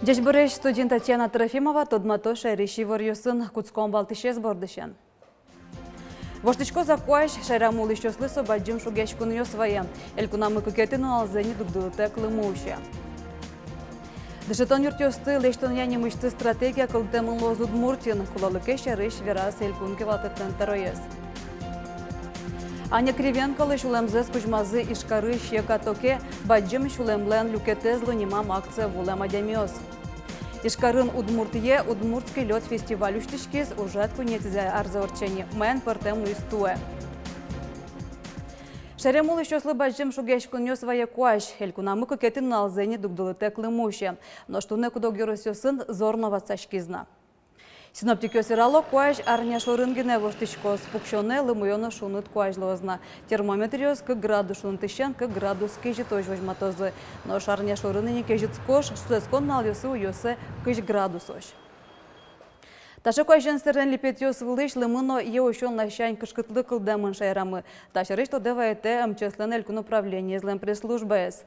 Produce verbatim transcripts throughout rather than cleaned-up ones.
Ӟечбуресь! Студиын Татьяна Трофимова. Тодмато шаерысь иворъёсын. Кутском валтӥсез бордысен. Воштӥськоз-а куазь? Шаерамы улӥсьёслы со бадӟым шугъяськонъёс вае. Элькунамы кыкетӥ нуналзэ ини дугдылытэк лымы усе. Дышетон юртъёсты лэсьтонъя нимысьтыз стратегия кылдытэмын луоз Удмуртиын. Кулэлыкез сярысь вераз Элькун кивалтэтлэн тӧроез. Аня Кривенколы сюлэмзэс кузьмазы Ижкарысь Ека-Токе. «Бадӟым сюлэмлэн люкетэз луи» нимам акцие вуылэм адямиос. Ижкарын «Удмурт йӧ», «Удмуртский лёд» фестиваль усьтӥськиз. Ужрад куинетӥзэ арзэ ортче ни. Маин пӧртэм луиз туэ? Шаерамы улӥсьёслы бадӟым шугъяськонъёс вае куазь. Элькунамы кыкетӥ нуналзэ ини дугдылытэк лымы усе. Нош туннэ куд-ог ёросъёсын зор но ватсаськиз на. Синоптикъёс верало, куазь арня шорын гинэ воштӥськоз. Пуксёнэ, лымыё но шуныт куазь луоз на. Термометръёс кык градус шунытысен кык градус кезьытозь возьматозы. Нош арня шорын ини кезьытскоз, шутэтскон нуналъёсы уйёсэ кызь градусозь. Таӵе куазен сэрен липетъёс вылысь лымы но йӧ усён ласянь кышкытлык кылдэмын шаерамы. Та сярысь тодэ вайытэ МЧС-лэн Элькун управлениезлэн пресс-службаез.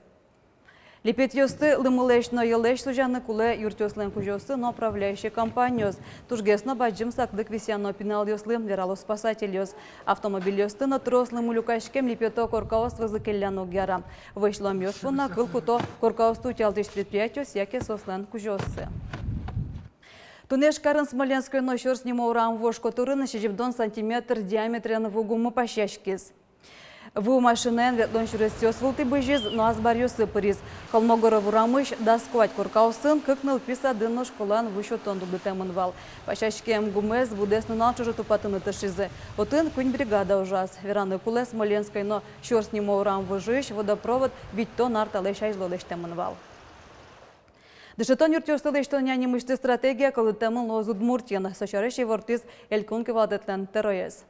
Липетъёсты лымылэсь но йӧлэсь сузяны кулэ юртъёслэн кузёоссы но управляющий компаниос. Тужгес но бадӟым саклык висъяно пиналъёслы, верало спасательёс. Автомобильёсты но трос лымы люкаськем липето коркаос вӧзы келляны уг яра. Вӧсь ломъёс понна кыл куто коркаосты утялтӥсь предприятиос яке соослэн кузёоссы. Туннэ Ижкарын Смоленской но Сюрс нимо урам вож котырын сизьымдон сантиметр диаметрен ву гумы пасяськиз. Ву машинаен ветлон сюресъёс вылтӥ бызиз но азбаръёсы пыриз. Холмогоров урамысь дас куать коркаосын кык нылпи садын но школаын ву сётон дугдытэмын вал. Пасяськем гумез быдэс нунал ӵоже тупатыны тыршизы. Отын куинь бригада ужаз. Вераны кулэ, Смоленской но Сюрс нимо урам вожысь водопровод витьтон ар талэсь азьло лэсьтэмын вал. Дышетон юртъёсты лэсьтонъя нимысьтыз стратегия кылдытэмын луоз Удмуртиын. Со сярысь ивортӥз Элькун кивалтэтлэн тӧроез.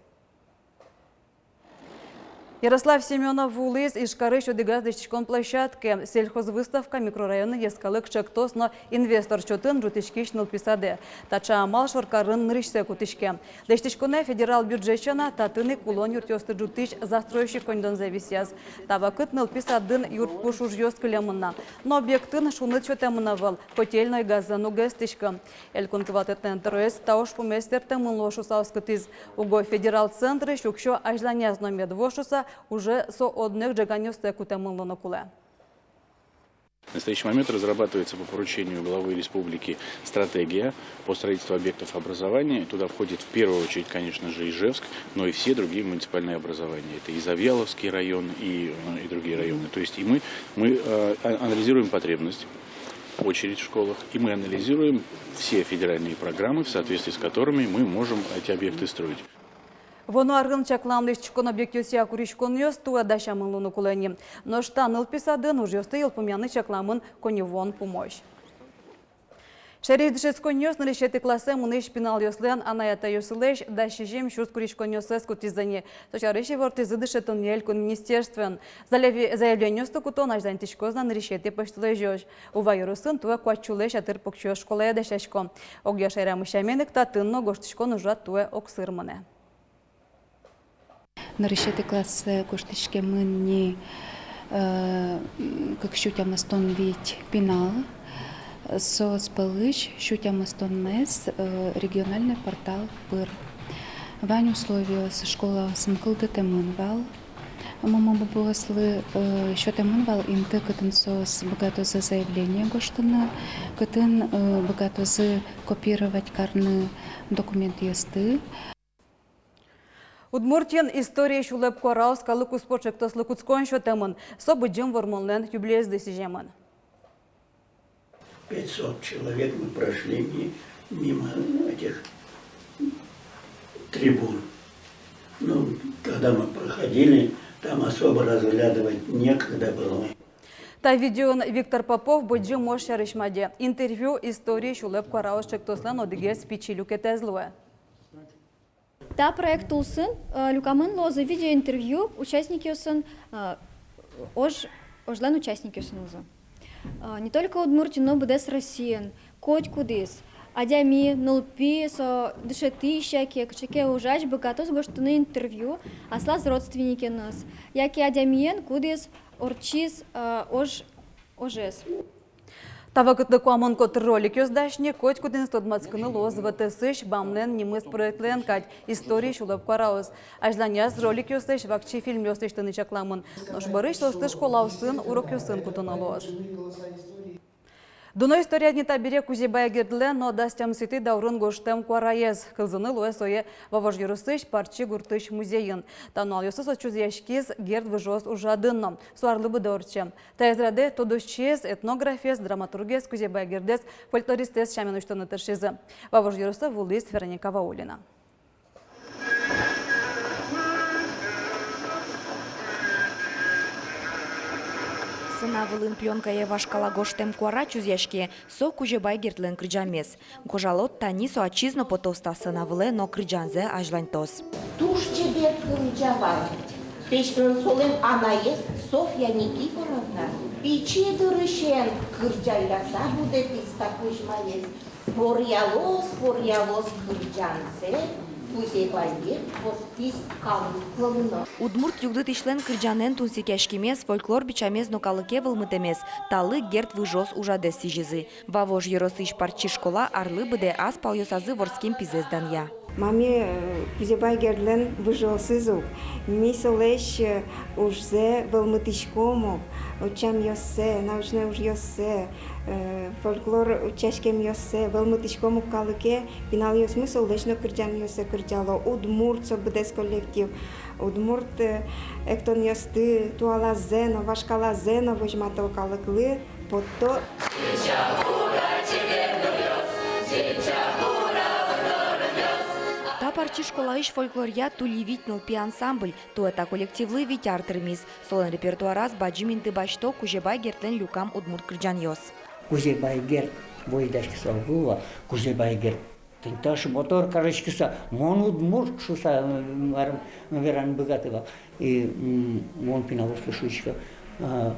Ярослав Семёнов вуылӥз Ижкарысь одӥгаз лэсьтӥськон площадкае, «Сельхозвыставка» микрорайонын йӧскалык ӵектос но инвестор чотын ӝутӥськись нылпи садэ. Таӵе амал шоркарын нырысьсэ кутӥське. Лэсьтӥськонэ федерал бюджет сяна, татын ик улон юртъёсты ӝутӥсь застройщик коньдонзэ висъяз. Та вакыт нылпи садын юрт-пуш ужъёс кылемын на. Но объектын шуныт сётэмын ӧвӧл, котельной газэн уг эстӥськы. Элькун кивалтэтлэн тӧроез та ужпумез сэрттэмын луоз шуыса оскытӥз. Уго федерал центрысь уксё азьланяз но мед вуоз шуыса, уже со одно ик ӝеганъёссэ кутэмын луыны кулэ. В настоящий момент разрабатывается по поручению главы республики стратегия по строительству объектов образования. Туда входит в первую очередь, конечно же, Ижевск, но и все другие муниципальные образования. Это и Завьяловский район, и, э, и другие районы. То есть и мы, мы, э, а-, анализируем потребность, очередь в школах, и мы анализируем все федеральные программы, в соответствии с которыми мы можем эти объекты строить. Вуоно арын чаклам лэсьтӥськон объектъёсъя куриськонъёс туэ дасямын луыны кулэ ни. Нош та нылпи садын ужъёсты йылпумъяны чакламын коньывуон пумозь. Шаерысь дышетсконниос нырысетӥ классэ мынӥсь пиналъёслэн анай-атайёссылэсь дас сизьым сюрс куриськонъёссэс кутӥзы ни. Со сярысь ивортӥзы Дышетонъя Элькун министерствоын. Залеви-, заявлениосты кутон азьланьтӥськоз на нырысетӥ пӧсьтолэзёзь. Ува ёросын туэ куать сюлэсь ятыр покчиос школае дасясько. Огъя шаерамы сямен ик, татын но гожтӥськон ужрад туэ огсыр мынэ. Нырысетӥ классэ гожтӥськемын ни, э, кык сю тямыстон вить пинал, соос пӧлысь сю тямыстонмес, э, региональный портал пыр. Вань условиос школаосын кылдытэмын вал. Мумы-бубыослы, э, сётэмын вал инты, кытын соос быгатозы заявление гожтыны, кытын, э, быгатозы копировать карыны документъёсты. Удмуртиын «Историысь улэп куараос» калык куспо ӵектослы кутскон сётэмын. Со Быдӟым Вормонлэн юбилеезлы сӥземын. Пятьсот человек мы прошли ми-, мимо этих трибун. Ну, когда мы проходили, там особо разглядывать некогда было. Та видеоын Виктор Попов Быдӟым Вож сярысь маде. Интервью «Историысь улэп куараос» ӵектослэн одӥгез пичи люкетэз луэ. Та проект улсын, э, люкамын луозы видеоинтервью участникъёсын, э, ож-, ожлэн участникъёсын луозы. Э, не только Удмуртиын, но быдэс Россиын, котькудӥз адями, нылпи, со дышетӥсь яке кыӵе ке ужась, быгатоз гожтыны интервью аслаз родственникеныз яке адямиен, кудӥз ортчиз, э, ож-, ожез. Та вакытлы куамын котыр роликъёс дась ни. Котькудӥныз тодматскыны луоз ВТС-ысь «Бамлэн нимыз» проектлэн кадь, «История сюлэп куараос». Азьланяз роликъёслэсь вакчи фильмъёс лэсьтыны чакламын. Нош бӧрысь соосты школаосын урокъёсын кутыны луоз. Дуно историядын ни табере Кузебай Гердлэн но дас тямысэтӥ даурын гожтэм куараез. Кылзыны луэ сое Вавож ёросысь Парчи гуртысь музейын. Та нуналъёсы со чузъяськиз Герд выжыос ужрадын но. Со арлы быдэ ортче. Таиз радэ тодосчиез, этнографез, драматургез, Кузебай Гердэз, фольклористэз сямен усьтыны тыршизы. Вавож ёросэ вуылӥз Вероника Ваулина. Сцена вылын плёнкае вашкала гожтэм куара чузъяське, со Кузебай Гердлэн кырӟамез. Гожало, тани со ачиз но потоз та сцена вылэ но кырӟанзэ азьланьтоз. Туж чебер кырӟа вал. Печ-, э, солэн анаез Софья Никифоровна пичи дырысен кырӟалляса будэтӥз та кузьмаез. Поръялоз, поръялоз кырӟанзэ, Кузебай Герд вуиз калык вылын но. Удмурт югдытӥсьлэн кырӟанэн тунсыкъяськемез, фольклор бичамез но калыке вӧлмытэмез талы Герд выжыос ужрадэз сӥзизы. Вавож ёросысь Парчи школа арлы быдэ ас палъёсазы вордскем пизэс данъя. Ма ми, э, Кузебай Гердлэн выжыосыз ук, ми солэсь, э, ужзэ вӧлмытӥськом ук, утчамъёссэ, научной ужъёссэ, э, фольклор утчаськемъёссэ вӧлмытӥськом ук калыке. Пиналъёсмы солэсь но кырӟанъёссэ кырӟало, удмурт со быдэс коллектив, удмурт, э, эктонъёсты туалазэ но, вашкалазэ но возьмато, калыклы потто. Та Парчи школаысь фольклоръя «Тулевить» нылпи ансамбль. Туэ та коллективлы вить ар тырмиз. Солэн репертуараз бадӟым инты басьто Кузебай Гердлэн люкам удмурт кырӟанъёс. Кузебай Герд возьдаськыса уг луы вал, Кузебай Герд тӥни таӵе мотор кариськыса, мон удмурт шуыса, м, ар-, вераны быгатэ вал. И, м, мон пиналъёслы шуисько, а,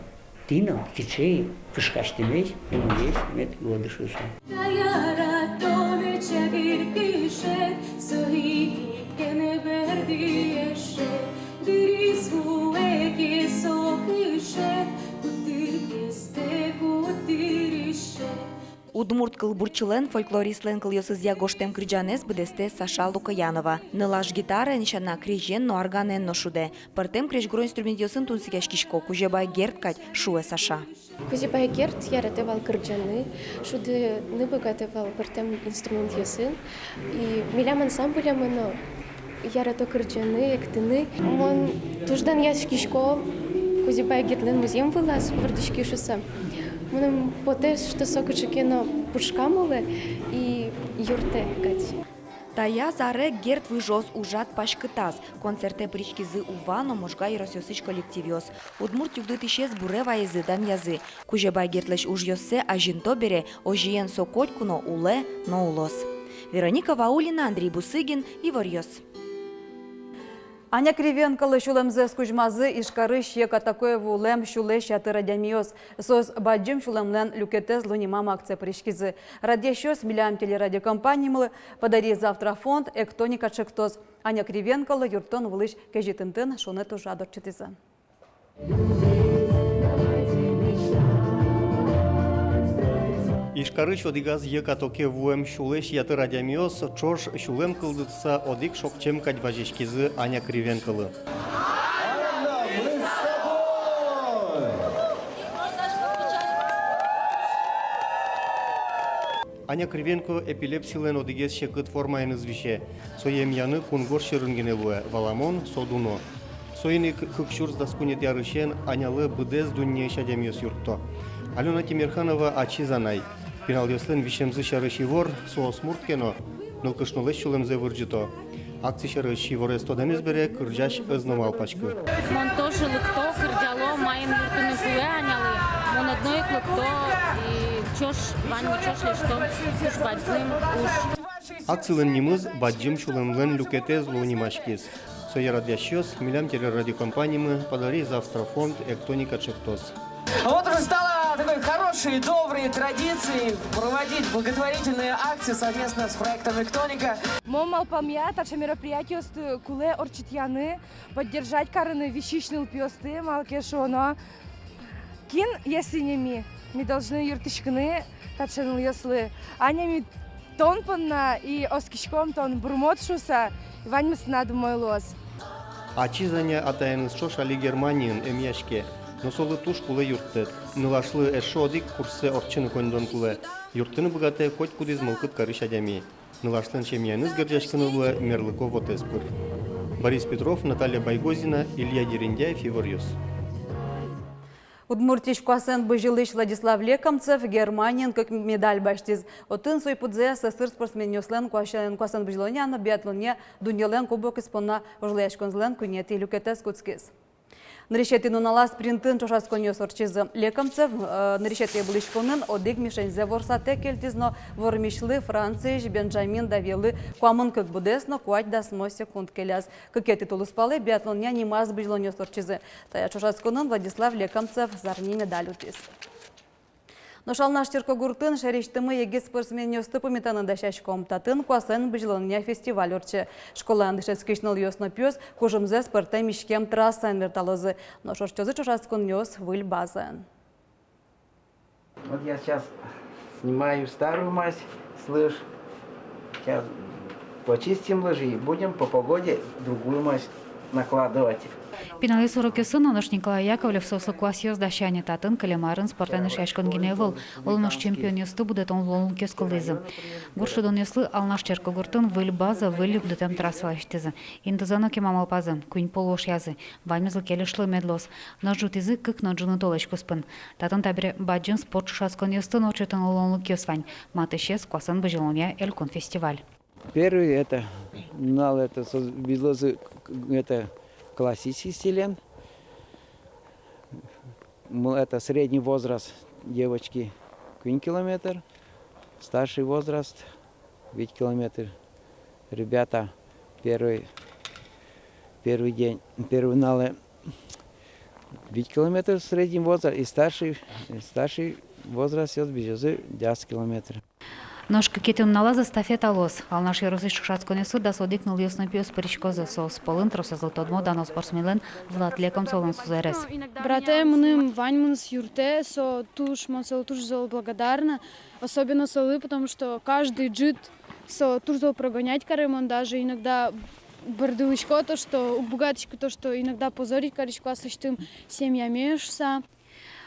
тӥ но сыӵе кышкасьтэмесь, умоесь мед луоды шуыса. Та яратонэ чагыр кышет, со ик ик ке но бӧрдӥ эше, дырыз вуэ ке со кышет, куддыр кестэ, куддыр дышет. Удмурт кылбурчилэн, фольклористлэн кылъёсызъя гожтэм кырӟанэз быдэстэ Саша Лукоянова. Нылаш гитараен сяна, крезен но, арганэн но шудэ. Пӧртэм крезьгуро инструментъёсын тунсыкъяськисько, Кузебай Герд кадь, шуэ Саша. Кузебай Герд яратэ вал кырӟаны, шудыны быгатэ вал пӧртэм инструментъёсын. И милям ансамблямы но ярато кырӟаны, эктыны. Мон туж данъяськисько Кузебай Гердлэн музъем вылаз вордӥськи шуыса. Мыным потэ, что со кыӵе ке но пушкам улэ и юрттэ кадь. Таяз аре Герд выжыос ужрад паськытаз. Концертэ пыриськизы Ува но Можга ёросъёсысь коллективъёс. Удмурт югдытӥсез буре вайизы, данъязы. Кузебай Гердлэсь ужъёссэ азинто бере, озьыен, со котьку но улэ но улоз. Вероника Ваулина, Андрей Бусыгин, «Иворъёс». Аня Кривенколы сюлэмзэс кузьмазы Ижкарысь йӧкатоке вуэм сюлэсь ятыр адямиос. Соос «Бадӟым сюлэмлэн люкетэз луо» нимам акцие пыриськизы. Радъясьёс милям телерадиокомпаниямылы «Подари завтра» фонд «Эктоника» ӵектос. Аня Кривенколы юрттон вылысь кезьыт интыын шуныт ужрад ортчытӥзы. Ижкарысь одӥгаз йӧкатоке вуэм сюлэсь ятыр адямиос ӵош сюлэм кылдытыса одӥг шокчем кадь вазиськизы Аня Кривенколы. Аня Кривенко эпилепсилэн одӥгез секыт формаеныз висе. Сое эмъяны кунгож сьӧрын гинэ луэ, валамон, со дуно. Соин ик кык сюрс дас куинетӥ арысен Анялы быдэс дуннеысь адямиос юртто. Алёна Тимерханова ачиз анай. Пиналъёслэн висемзы сярысь ивор, соос мурт ке но, нылкышнолэсь сюлэмзэ вырӟыто. Акци сярысь иворез тодэмез бере, кырӟась ӧз но малпаськы. Мон тоже лыкто, кырӟало, маин юрттыны кулэ Анялы. Мон одно ик лыкто, и ӵош, ваньмы ӵош лэсьтом, туж бадӟым уж. Акцилэн нимыз «Бадӟым сюлэмлэн люкетэз луо» нимаськиз. Сое радъясьёс милям телерадиокомпаниямы «Подари завтра» фонд «Эктоника» ӵектос. Вот уже стало такой хорошей, доброй традицией проводить благотворительные акции совместно с проектом «Эктоника». Мон малпамъя, таӵе мероприятиосты кулэ ортчытъяны, поддержать карыны висись нылпиосты, малы ке шуоно, кин, если не ми. Ми должны юрттӥськыны таӵе нылъёслы. Аня, ми тон понна и оскиськом, тон бурмод шуса, ваньмыз тынад умой луоз. Ачиз Аня атаеныз ӵош али Германиын эмъяське, но солы туж кулэ юрттэт. Нылашлы эшшо одӥг курссэ ортчыны коньдон кулэ. Юрттыны быгатэ котькудӥз мылкыд карись адями. Нылашлэн семьяеныз герӟаськыны луэ мерлыко вотэс пыр. Борис Петров, Наталья Байгозина, Илья Дерендяев, «Иворъёс». Удмуртиысь куасэн бызьылӥсь Владислав Лекомцев Германиын кык медаль басьтӥз. Отын со ик пудзэ сӧсыр спортсменъёслэн куасэн, куасэн бызьылонъя но биатлонъя дуннелэн кубокез понна вожвылъяськонзылэн куинетӥ люкетэз кутскиз. Нырысетӥ нуналаз спринтын ӵошатсконъёс ортчизы. Лекомцев, э, нырысетӥ вылӥськонын одӥг мишеньзэ ворсатэк кельтӥз но вормисьлы Франциысь Бенджамин Давелы куамын кык быдэс но куать дасмос секунд келяз. Кыкетӥ тулыспалэ биатлонъя нимаз бызьылонъёс ортчизы. Таяз ӵошатсконын Владислав Лекомцев зарни медаль утӥз. Нош Алнаш черкогуртын шаерысьтымы егит спортсменъёсты пумитаны дасяськом. Татын куасэн бызьылонъя фестиваль ортче. Школаын дышетскись нылъёс но пиос кужымзэс пӧртэм иськем трассаен верталозы. Нош ортчозы ӵошатсконъёс выль базаын. Вот я сейчас снимаю старую мазь с лыж. Сейчас почистим лыжи и будем по погоде другую мазь накладывать. Пиналъёс урокъёсын но нош Николай Яковлев соослы куасъёс дасяны. Татын кылем арын спортэн эшъяськон гинэ ӧвӧл, оло нош чемпионъёсты будэтон луонлыкъёс кылдӥзы. Гурт шудонъёслы Алнаш черкогуртын выль база, выль югдытэм трасса лэсьтӥзы. Интызэ но кема малпазы, куинь пол вошъязы. Ваньмызлы кельышлы мед луоз. Нош ӝутӥзы кык но ӝыны толэзь куспын. Татын табере бадӟым спорт ӵошатсконъёсты но ортчытыны луонлыкъёс вань. Матысез куасэн бызьылонъя элькун фестиваль. Первый это, нал это со-, визьлозы к-, это классический стилен. М, это средний возраст девочки куинь километр, старший возраст вить километр. Ребята первый, первый день, первый нале вить километр средний возраст и старший, старший возраст вот визьлозы десять километр. Нош кыкетӥ нуналаз эстафета луоз. Алнаш ёросысь ӵошатсконъёсы дас одӥг нылъёс но пиос пыриськозы. Соос пӧлын тросэзлы тодмо дано спортсменлэн Влад Лекомцевлэн сузэрез. Братэ мыным ваньмыз юрттэ, со туж, мон солы туж зол благодарна, особенно солы, потому что каждый ӝыт со туж зол прогонять каре, мон даже иногда бӧрдылӥсько то, что уг быгатӥськы, то, что иногда позорить карисько аслэсьтым семьяме шуса.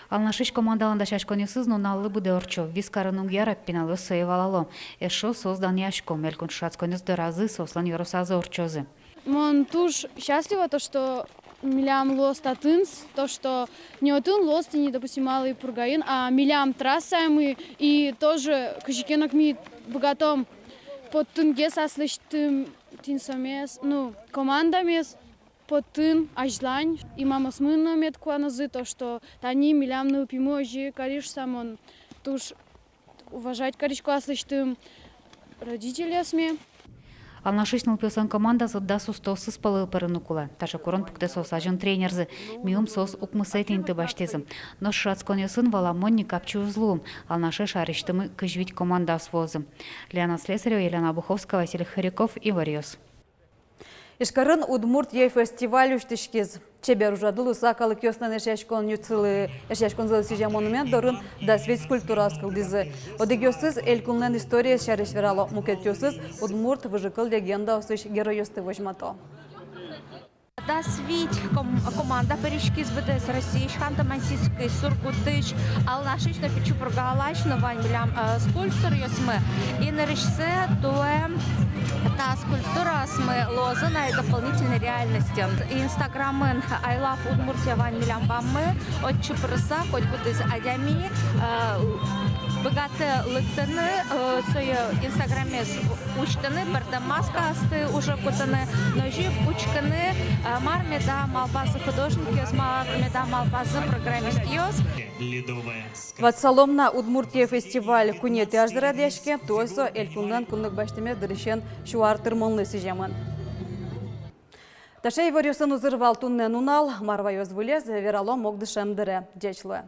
Алнашысь командалэн дасяськонъёсыз нуналлы быдэ ортчо. Вис карын уг яра, пиналъёс сое валало. Эшшо соос данъясько, мелькун ӵошатсконъёс доразы, соослэн ёросазы ортчозы. Мон туж счастлива, то, что милям луоз татын, то, что не отын луоз тӥни, допустим, Малой Пургаын, а милям трассаямы, и тоже кызьы ке но ми быгатом поттынгес аслэсьтым тӥни сомес, ну, командамес. Поттыны азьлань, и мамаосмы но мед куанозы то, что тани милям нылпимы озьы кариз шуса. Мон туж уважать карисько аслэсьтым родительёсме. Алнашысь нылпиослэн командазы дас устоосыз пӧлы пырыны кулэ. Таӵе курон пуктэ соос азьын тренерзы. Миым соос укмысэтӥ инты басьтӥзы. Нош ӵошатсконъёсын, валамон ни, капчи уз луы. Алнаше шаерысьтымы кызь вить командаос вуозы. Лена Слесарева, Елена Обуховская, Василий Хряков, «Иворъёс». Ижкарын «Удмуртия» фестиваль усьтӥськиз. Чебер ужрадлы луыса калыкъёслэн эшъяськон юртсылы, эшъяськонзылы сӥзем монумент дорын дас вить скульптураос кылдӥзы. Одӥгъёсыз элькунлэн историез сярысь верало, мукетъёсыз удмурт выжыкыл легендаосысь геройёсты возьмато. Дас вить ком-, команда пыриськиз быдэс Россиысь, Ханты-Мансийскысь, Сургутысь, Алнашысь но Пичи Пурга ялысь но вань милям, э, скульпторъёсмы. И нырысьсэ туэ та скульптураосмы луозы на дополнительной реальностен. Инстаграмын «I love Удмуртия» вань милям баммы, отчы пырыса котькудӥз адями, э, быгатэ лыктыны, э, сое инстаграмез усьтыны, пӧртэм маскаосты уже кутыны, но озьы ик учкыны, э, мар меда малпазы художникъёс, мар меда малпазы программистъёс. Ватсалом на, «Удмуртия» фестиваль куинетӥ арзэ радъяське, туэ со элькунлэн кунлык басьтэмез дырысен сю ар тырмонлы сӥземын. Таӵе иворъёсын узыр вал туннэ нунал, мар ваёз выльзэ, вералом огдышем дыре. Ӟеч луэ.